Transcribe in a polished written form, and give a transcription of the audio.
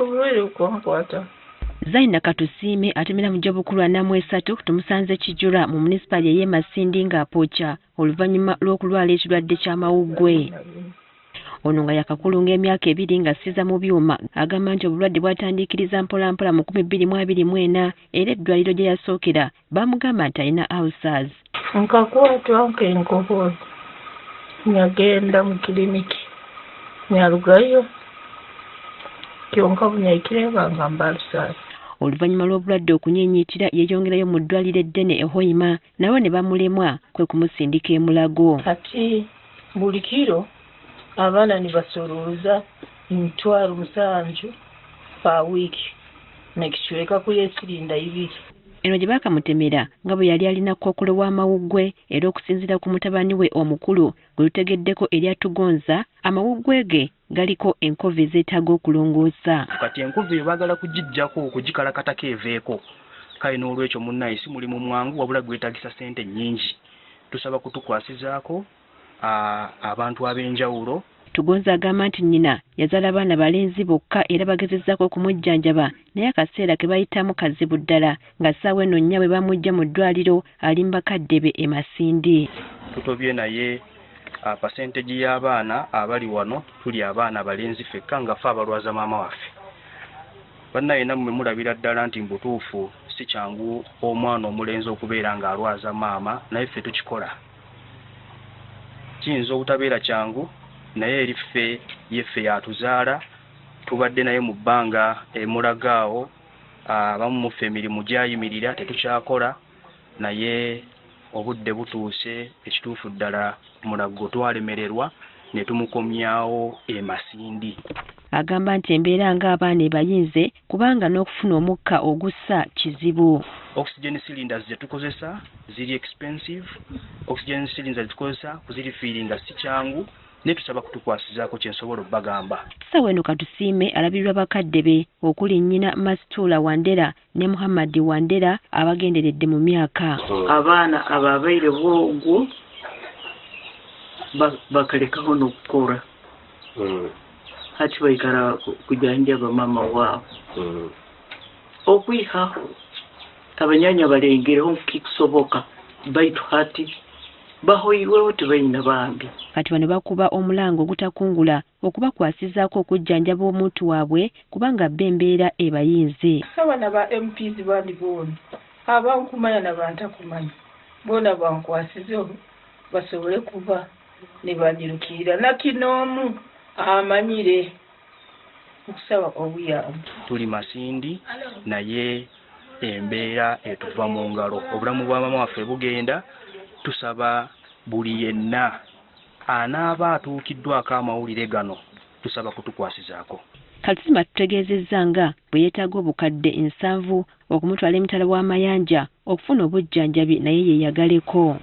Obulwaire bukwankwata. Zaina Katusiime atemera mu gy'obukulu 43 tumusanze Kijura mu munisipaali ey'e Masindi ng'apooca oluvannyuma lw'okulwala ekirwadde ky'amawuggwe. Ono nga yakakulunga emyaka 2 ng'assiza mu byuma agamba nti obulwadde bwatandiikiriza mpolampola mu 2024 era eddwaliro gye yasookera baamugamba nti alina ulcers. Nkakwatwa nk'enkohozi nyagenda mu kiliniki nyarugayo kyonka bunyahikire bangamba ulcers. Oluvannyuma lw'obulwadde okunyiinyiitira yeeyongerayo mu ddwaliro eddene e Hoima nabo ne bamulemwa kwe kumusindika e Mulago. Kati buli kiro abaana nibasorooza 70,000 pa wiiki nekicweka ku y'esirinda 2. Eno gye baakamutemera nga bwe yali alina kookolo w'amawuggwe era okusinziira ku mutabani we omukulu gwe lutegeddeko erya Tugonza amawuggwe ge galiko enkovu ezeetaaga okulongoosa. Kati enkovu eyo baagala kugiggyako okugikalakatako eveeko. Kale n'olwekyo munnaye si mulimu mwangu wabula gwetaagisa ssente nnyingi. Tusaba kutukwasizaako abantu ab'enjawulo. Tugonza agamba nti nnyina yazaala abaana balenzi bokka era bagezezzaako okumujjanjaba naye akaseera ke bayitamu kazibu ddala nga ssaawa eno nnya bwe bamuggya mu ddwaliro ali mu bakadde be e Masindi. Tutobye naye percentage y'abaana abali wano tuli abaana balenzi ffekka nga ffe abalwaza maama waffe. Bannaye nammwe mulabira ddala nti mu butuufu si kyangu omwana omulenzi okubeera ng'alwaza maama naye ffe tukikola. Kiyinza obutabeera kyangu naye eri ffe yeffe yatuzaala tubadde naye mu bbanga emulaga awo abamu mu ffe emirimu gyayimirira tetukyakola naye obudde butuuse ekituufu ddala Mulago twalemererwa ne tumukomyawo e Masindi. Agamba nti embeera ng'abaana ebayinze kubanga n'okufuna omukka ogussa kizibu. Oxygen cylinders ze tukozesa ziri expensive, oxygen cylinders ze tukozesa kuzirifiiringa si kyangu naye tusaba kutukwasizaako kye nsobola obbagamba. Ssaawa eno Katusiime alabirirwa bakadde be okuli nnyina Masituula Wandera ne Muhammad Wandera abagenderedde mu myaka. Abaana ababaire bwogwo bakalekaho n'okukora hati baikara kujanjaba mama waabo. Okwihaho abanyanya balengereho nkikusoboka baitu hati bahoirweho tebalina bambi. Kati bano bakuba omulango ogutakungula okubakwasizaako okujjanjaba omuntu waabwe kubanga bo embeera ebayinze. Abaana ba MPs bandi boona abankumanya nabantakumanya boona bankwasizeho basobole kuba ne banyirukirira nakinoomu amanyire okusaba obuyambi. Tuli Masindi naye embeera etuva mu ngalo, obulamu bwa maama waffe bugenda. Tusaba buli yenna anaaba atuukiddwako amawulire gano tusaba kutukwasizaako. Katusiime atutegeezezza nga bwe yeetaaga obukadde 70 okumutwala emitala w'amayanja okufuna obujjanjabi naye yeeyagaleko.